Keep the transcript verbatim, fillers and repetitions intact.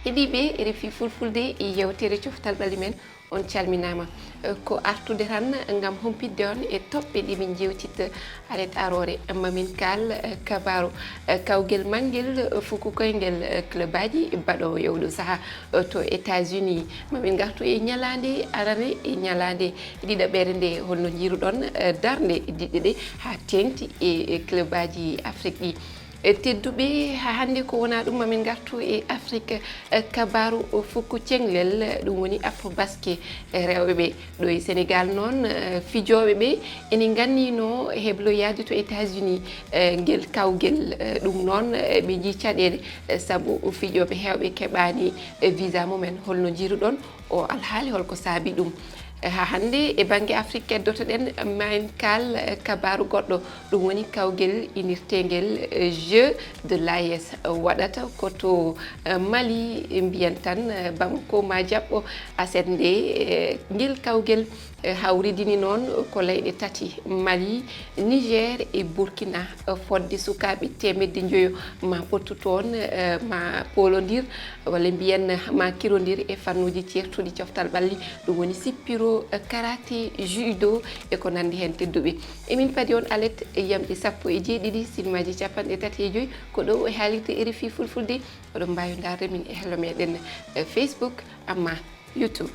Heɗiiɓe R F I Fulfulde, yewtere coftal ɓalli men, on calminaama. Eh, ko artude tan ngam humpitde on e toɓɓe ɗe min njewtitta alet aroore. Mamin kaal, eh, kabaaru, eh, kawgel manngel, eh, fuku koyngel, eh, clubaaji baɗoowo e oɗo sahaa, eh, to États-Unis. Mamin ngartu e ñalaande arane, e ñalaande ɗiɗaɓere nde, holno njiiruɗon, eh, darnde diɗɗe ɗe haa teeŋti e, e clubaaji Afrik ɗi? E tedduɓe, haa hannde ko wonaa ɗum, mamin ngartu e Afrik, eh, kabaaru fuku ceŋlel, ɗum woni Afrobasket, eh, rewɓe ɓe. Ɗo e Senegaal noon, eh, fijooɓe ɓe ene nganndiino hebloyaade to États-Unis, eh, ngel kawgel. Eh, ɗum noon, eh, ɓe njii caɗeele, eh, sabu fijooɓe heewɓe keɓaani, eh, visa mumen. Holno njiiruɗon o alhaali, holko saabi ɗum? Eh, haa hannde e bannge Afrik keddotoɗen, mamin kaal, eh, kabaaru goɗɗo, ɗum woni kawgel inirteengel, eh, Jeux de l'A E S waɗata ko to, eh, Mali, mbiyen tan, eh, Bamako ma jaɓɓo aset nde, eh, ngel kawgel, eh, hawridini noon ko leyɗe tati, Mali, Niger e Burkina, eh, fodde sukaaɓe teemedde njoyo ma ɓottu toon, eh, ma poolondir, walla mbiyen ma kirondir e fannuuji ceertuɗi coftal ɓalli, ɗum woni sippiro, eh, karaté, judo e ko nanndi heen tedduɓe. Emin padi on alet e yamɗe sappo e jeeɗiɗi, sinimaaji capanɗe tati e joy, ko ɗo e haalirde R F I Fulfulde. Oɗon mbaawi ndaarde min e hello meɗen, eh, Facebook, amma YouTube.